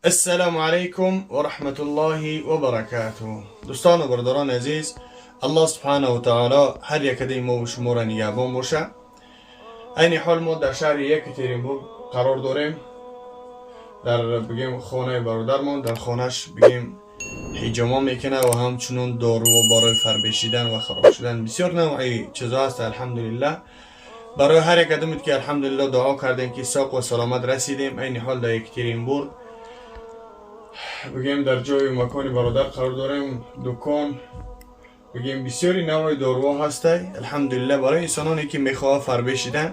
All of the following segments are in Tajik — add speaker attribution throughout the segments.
Speaker 1: Ассалому алайкум ва раҳматуллоҳи ва баракатуҳ. Дӯстону бародарони азиз, Аллоҳ субҳанаҳу ва таоло ҳар якадаи мо ва шуморо нигаҳбон боша. Айни ҳол мо дар шаҳри Екатеринбург қарор дорем, дар бигем хонаи бародармон. Дар хонаш бигем ҳиҷома мекунад ва ҳамчунон доруо барои фарбешидан ва хароб шудан бисёр навъи чизо ҳаст. Алҳамдулиллаҳ, барои ҳар як одамед ки алҳамдулиллаҳ дуо кардем ки соқ ва саломат расидем. Айни ҳол дар Екатеринбург бигем дар ҷои макони бародар қарор дорем. Дукон бигем бисёри навъи доруҳо ҳастай. Алҳамдулиллаҳ, барои инсононе ки мехоҳад фарбе шидан,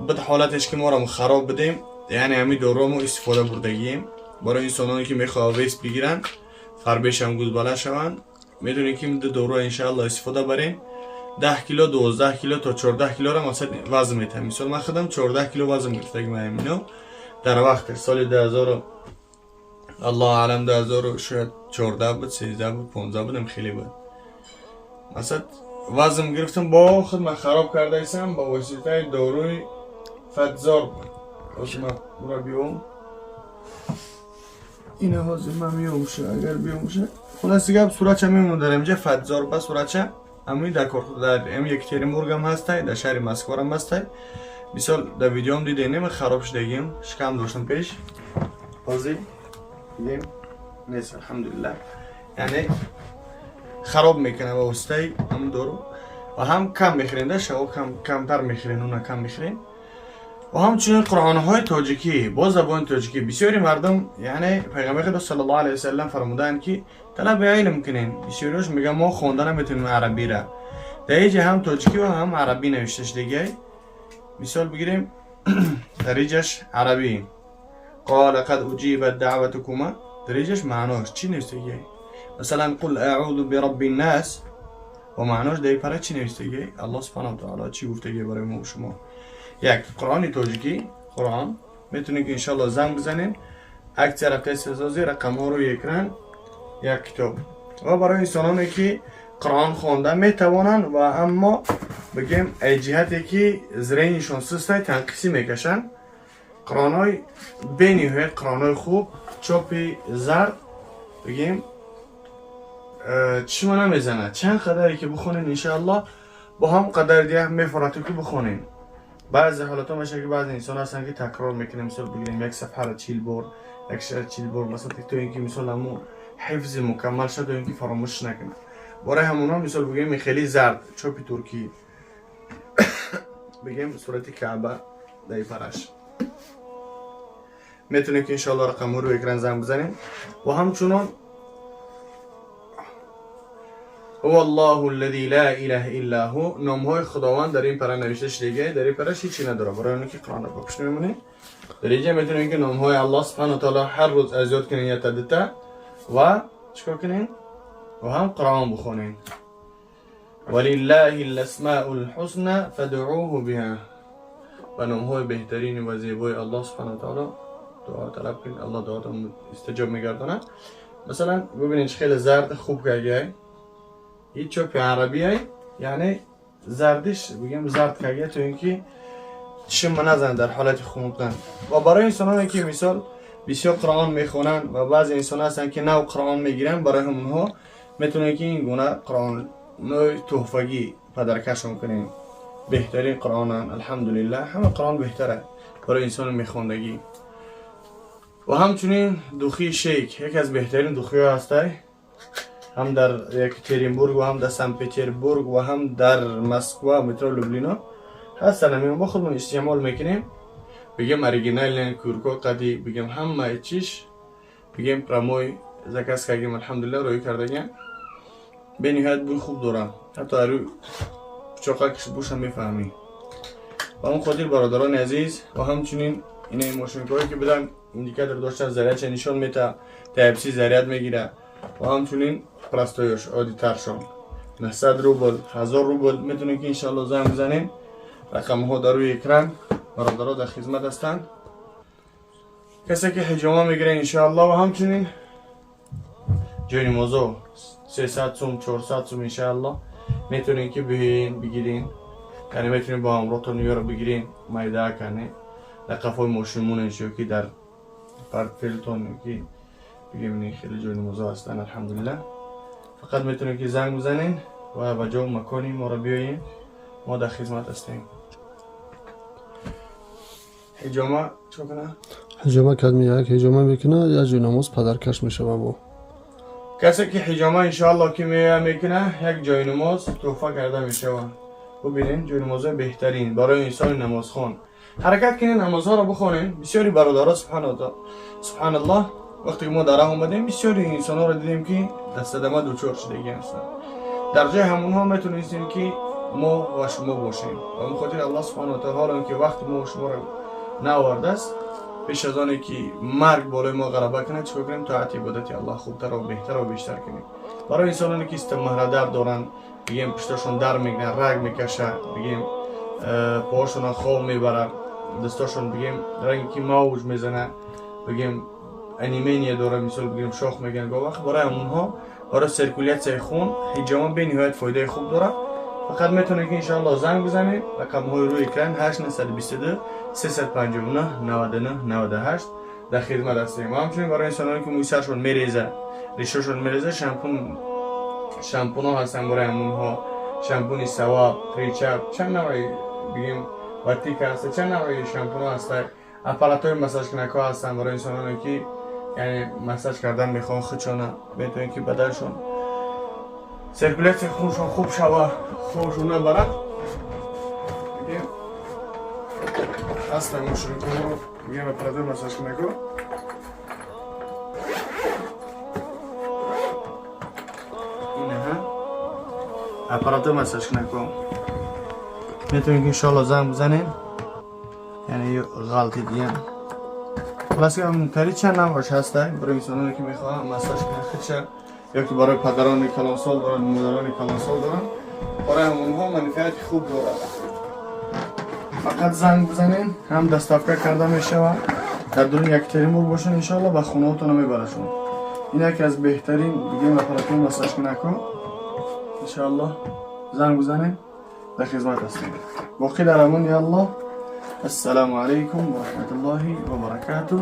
Speaker 1: бад ҳолатеш ки моро хароб бидем, яъне ҳамин доруҳо мо истифода бурдагием. Барои инсононе ки мехоҳад вес бигиранд, фарбешам гузбала шаванд, медонем ки ду доруҳо иншаалло истифода барем, 10 кило, 12 кило то 14 килоро масалан вазн метаҳам. Мисол, ман худам 14 кило вазн гирифтагим ҳамино дар вақте соли дуҳазору, Аллоҳ аълам, дуҳазору шояд 14 буд, 13 буд, 15 будам, хеле буд. Масалан, вазн гирифтам, бо худ ман хароб кардаисам ба воситаи доруи Фатзор буд. Ҳозир ман бура биём, ина ҳозир ман меомша, агар биёмша. Хулоси гап, суратча мемонам дар инҷа, Фатзор ба суратча. Ҳамин дар дар ам Екатеринбург ҳам ҳастай, дар шаҳри Москва ҳам ҳастай. Мисол, дар видеом дидем, нема хароб шудагим, шикам доштам пеш, ҳозир дидем нест, алҳамдулиллаҳ. Яъне хароб мекунад ба воситаи ҳамин дору ва ҳам кам мехӯрем, да шаво камтар мехӯрем, нуна кам мехӯрем. Ва ҳамчунин қуръонҳои тоҷикӣ бо забони тоҷикӣ. Бисёри мардум, яъне пайғамбари худо саллаллоҳу алайҳи васаллам фармудаанд ки талаби илм кунем. Бисёриҳош мегӯянд, мо хонда наметавонем арабира. Дар иҷа ҳам тоҷикӣ ва ҳам арабӣ навишта шудагиай. Мисол бигирем, дар иҷаш арабӣ قال قد أجيبت دعوتكما. Дар иҷаш маънош чӣ навиштагиай? Масалан, قل أعوذ برب الناس ва маънош дар пара чӣ навиштагиай? Аллоҳ субҳанаҳу ва таъоло чӣ гуфтагиай барои мо шумо? Як қуръони тоҷикӣ, қуръон метавонед ки иншоалло занг бизанед. Акция рафтаи, рақамҳо рӯи экран. Як китоб ва барои инсононе ки қуръон хонда метавонанд ва аммо бигем ай ҷиҳате ки зрение шон сустай, танқисӣ мекашанд, қуръонҳои бениҳоят қуръонҳои хуб, чопи зард, бигем чишма намезанад. Чанд қадаре ки бихонед, иншоалло бо ҳам қадар дига мефорад ки бихонем. Баъзе ҳолатҳо мешавад ки баъзе инсон ҳастанд ки такрор мекунем. Мисол бигирем, як сафҳаро 40 бор, як шаҳр 40 бор, масалан, то ин ки мисол ҳамун ҳифзи мукаммал шад, то ин ки фаромӯш накунад. Барои ҳамонҳо, мисол бигирем, хеле зард, чопи туркӣ, бигем сурати Каъба дар параш. Метавонем ки иншоалло рақамҳо рӯи экран занг бизанем. Ва ҳамчунон هو الله الذي لا إله إلا هو, номҳои Худованд дар ин пара навишта шудагиай. Дар ин параш ҳечи надорад, барои оне ки Қуръонро ба пушт мемонем. Дар инҷа метавонем ки номҳои Аллоҳ субҳанаҳу таоло ҳар рӯз аз ёд кунем якта, дута ва чикор кунем ва ҳам Қуръон бихонем. ولله الأسماء الحسنى فادعوه بها. Ба номҳои беҳтарини ва зебои Аллоҳ субҳанаҳу таоло дуо талаб кунед, Аллоҳ дуотон истиҷоб мегардонад. Масалан, бибинед, чӣ хеле зард хуб кагиай. Ҳеҷ чопи арабиай, яъне зардиш бигем зард кагия, то ин ки чишма назанад дар ҳолати хунуктан. Ва барои инсононе ки мисол бисёр Қуръон мехонанд ва баъзе инсон ҳастанд ки нав Қуръон мегиранд, барои ҳамонҳо метавонед ки ин гуна қуръонҳои тӯҳфагӣ подарка шон кунем. Беҳтарин қуръонанд, алҳамдулиллаҳ, ҳама қуръон беҳтара барои инсони мехондагӣ. Ва ҳамчунин духи Шейк, яке аз беҳтарин духиҳо ҳастай, ҳам дар Екатеринбург ва ҳам дар Санкт Петербург ва ҳам дар Москва, метро Люблино ҳастан. Ҳамин мо худмон истеъмол мекунем. Бигем оригинальный курко қади, бигем ҳамаи чиш, бигем прямой заказ кардем, алҳамдулилла, рӯй кардагиам. Бениҳоят бӯи хуб дорам, ҳатто арӯ пучоқа буша мефаҳмӣ. Ба он хотир, бародарони азиз, ва ҳамчунин инаи мошинкаҳое ки будан, индикатор доштан, заряд ша нишон мета, Type-C заряд мегира. Ва ҳамчунин простой ёш, оддитаршон 900 рубл, 1000 рубл. Метавонем ки иншоалло занг бизанем, рақамҳо дар рӯи экран. Бародаро дар хизмат ҳастанд, касе ки ҳиҷома мегирад, иншоалло. Ва ҳамчунин ҷои намозо 300 сум, 400 сум. Иншоалло метавонем ки биҳин бигирин, яъне метавонем бо ҳамроҳтон ёро бигирин, майда кане дар қафои мошин монен ё ки дар портфелтон ки بگیم خیلی جای نمازها هستن الحمدلله. فقط میتونید که زنگ بزنین و به جا و مکانی ما رو بیاین، ما در خدمت هستیم. حجامه چه کنه؟
Speaker 2: حجامه کرد یک حجامه میکنه یا جای نماز پدرکش میشه با
Speaker 1: کسی که حجامه انشاءالله که میکنه یک جای نماز تحفه کرده میشه. ببینین جای نماز بهترین برای انسان نمازخوان. حرکت کنین نمازها رو بخونین. بسیاری برادرها سبحان الله وقتی که ما در راه اومدیم بسیاری انسان ها رو دیدیم که دست دمه دوچار شدگی هستن. در جای همونها میتونستیم که ما و شما باشیم و به خاطر الله سبحانه و تعالی که وقت ما و شما رو نآورده است، پیش از آنی که مرگ بالای ما غلبه کنه چیکار کنیم؟ طاعت عبادت الله خوبتر و بهتر و بیشتر کنیم. برای انسانانی که استمهره درد دارن، بگیم پشتاشون در میگیره، رگ میکشه، بگیم پاهاشون خواب میبره، دستاشون بگیم رنگی که موج میزنه، بگیم انیمینیا داره، مثال بگیم شاخ میگن گاه وقت، برای همونها برای سیرکولیاسیون خون حجامه به نهایت فایده خوب داره. فقط میتونه که انشاءالله زنگ بزنید رقم های روی اکران 8922 359 99 98 در خدمت هستیم. و همچنین برای انسانانی که موی سرشون میریزه، ریشاشون میریزه، شامپون ها هستن برای همونها، شامپونی سوا، تریچپ، چند نوعی بگیم واتیک هست، چند نوعی شامپون ها هستن، اپارات های مساج کنک ها هستن برای انسانانی که یعنی مساج کردن میخوان خودشونه، میتونن که بدنشون سیرکولیاسیون خونشون خوب شوه، خونشون نبره. بگیم هستن مشروطه رو میگم اپراتور مساج کنکو. اینه ها اپراتور مساج کنکو. میتونین که انشالله زنگ بزنین، یعنی غلطی دیگه. خلاص که تری چند نوعش هسته برای انسانانی که میخوان مساج کنن خودشه، یا که برای پدران کلانسال دارن، مادران کلانسال دارن، برای همونها منفعت خوب داره. فقط زنگ بزنین، هم دستافکه کرده میشه در درون یک تریمور باشن انشالله به خونه هاتون میبرشون. این یکی از بهترین بگیم اپراتور مساج کنکو. انشالله زنگ بزنین، در خدمت هستیم. باقی در امان الله. السلام علیکم و رحمت الله و برکاته.